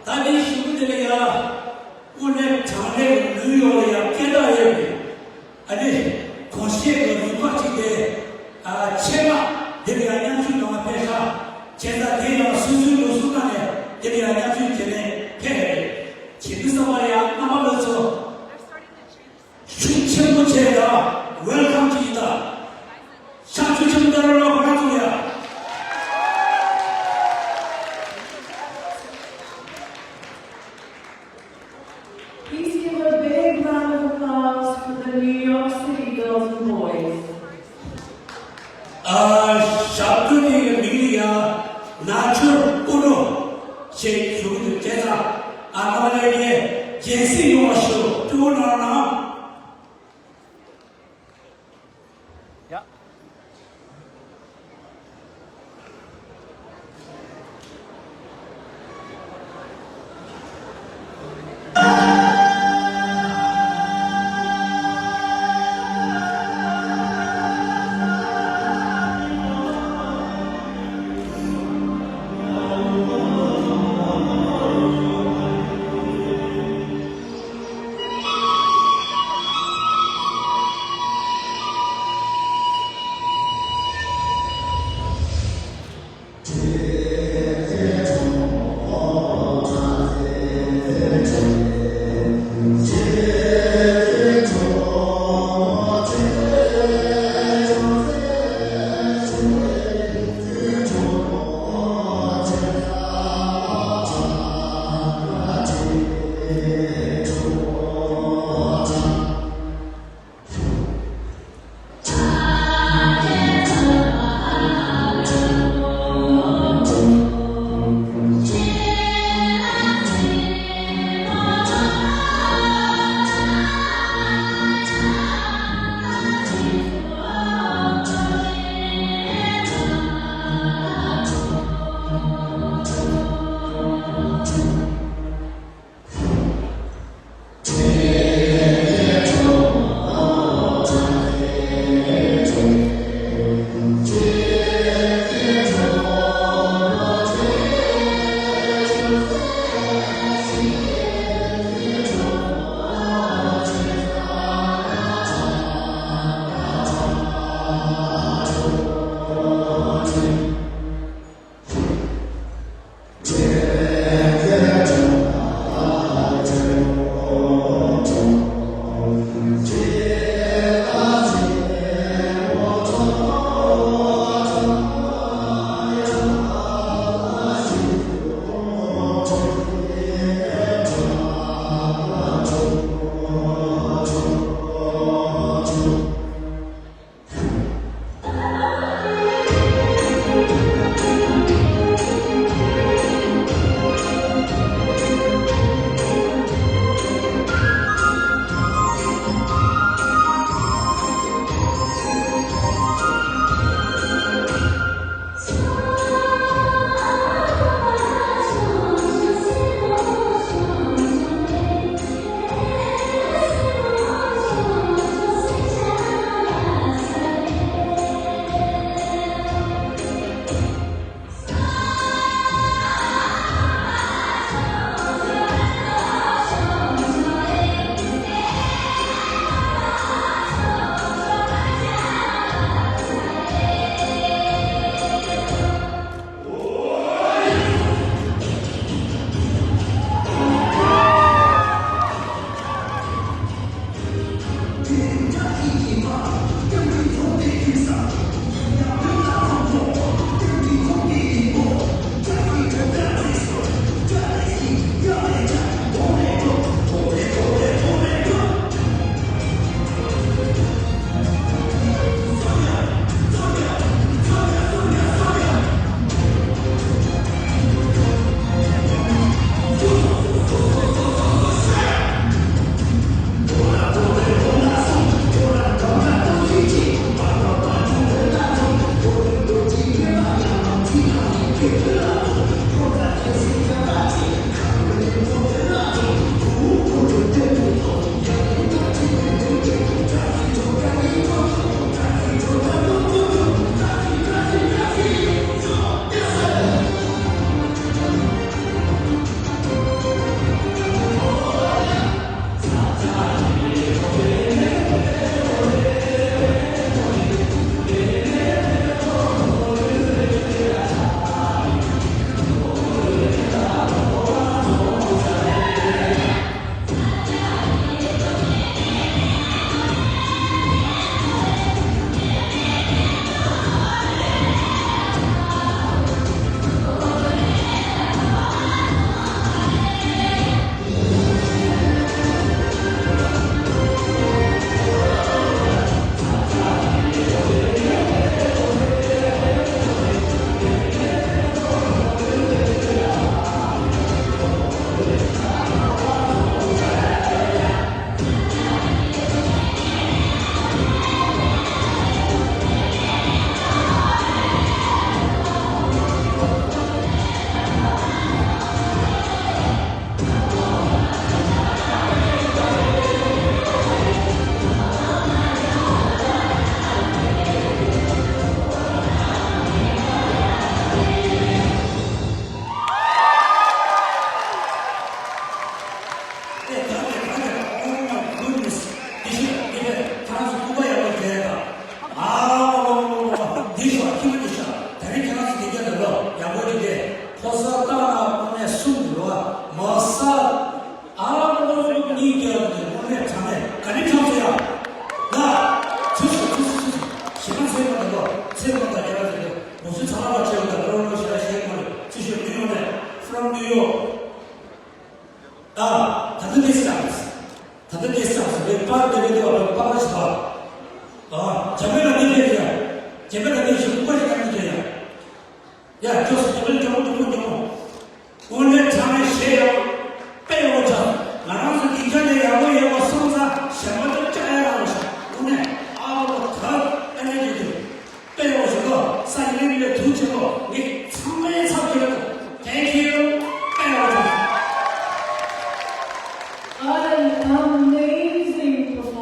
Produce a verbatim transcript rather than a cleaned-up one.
ཨ་ནི་གཞུག་གུ་དེ་ལ་ཡ་དབུ་ནས་དྲང་ལས་ནིའུ་ཡོག་ལ་ཡ་སྐད་གྲགས་ཡོད་པའི་ཨ་ནི་གོང་བཤད་ཀྱི་རིག་པ་གཅིག་དེ། ཨ་ཆེད་མངགས་འདིར་ཡ་མཉམ་ཞུགས་གནང་བ་ཕེབས་ཤག་བྱས་ཙང་དེ་ཡང་སོ་སོའི་ལུགས་སྲོལ་ནང་ནས་འདིར་ཡ་མཉམ་ཞུགས་བྱས་ནས་ཕེབས་རེད། བྱེད་དུས་ཙམ་པ་ཡང་རྣམ་པ་ལྷན་ཚོགས། ཤུགས་ཆེན་པོ་བྱས་ཡ་ཝེལ་ཀམ་ཅིག་ཡིན་ད། ཤག་ཤུགས་ཆེན་པོ་བརྡབ་རོགས་གནང་། ཁོ་རང་ཚོ་ཡ། Please give a big round of applause for the New York City girls and boys. ཨ། ཞབས་བྲོ་དེ་གི་མིང་ལ་ཡ་ནག་ཆུ་སྤོ་ལོ་ཞེས་ཞུ་གི་འདུག་བྱས་ཙང་ཨ་ནང་ལས་ཀྱི་སྦྱིན་སྲེག་ཡོང་བ་ཞུ། སྤྲོ་པོ་གནང་རོགས་གནང་། ཨ། ད་ལྟ་དེ་སྐྱབས། ད་ལྟ་དེ་སྐྱབས་སུ་བའི་པར་དེ་རེད་འདུག་པར་པར་ཞིག་ཨ། བྱ་བའི་ལ་ནི་དེ་རེད་ཡ། བྱ་བའི་ལ་ནི་ཞིག་ཁུག་པ་ཞིག་ཡང་ནི་རེད་ཡ། ཡ་ཅོག་སུ་བྱ་བའི་ལ་ཇོ་མོ་ཇོ་མོ་ཇོ་མོ། དངོས་གནས་དྲང་གནས་ཞེ་ཡག་པོ། དཔེ་ཡག་པོ་ཆགས། ང་རང་ཚོ་སྡིངས་ཆ་དེ་ཡག་པོ་ཡག་པོ་སོང་ཙང་གཞན་པ་དེ་བཅག་ཡ་རང་ལ་ཤོག་དངོས་གནས་ཨ་ལོ་ད་ཨ་ནེ་ཅིག་དུས། དཔེ་ཡག་པོ་ཞིག་གོ། ས་ཡིན་ལས་མི་ལས་དུས་ཆེན་པོ་ངས་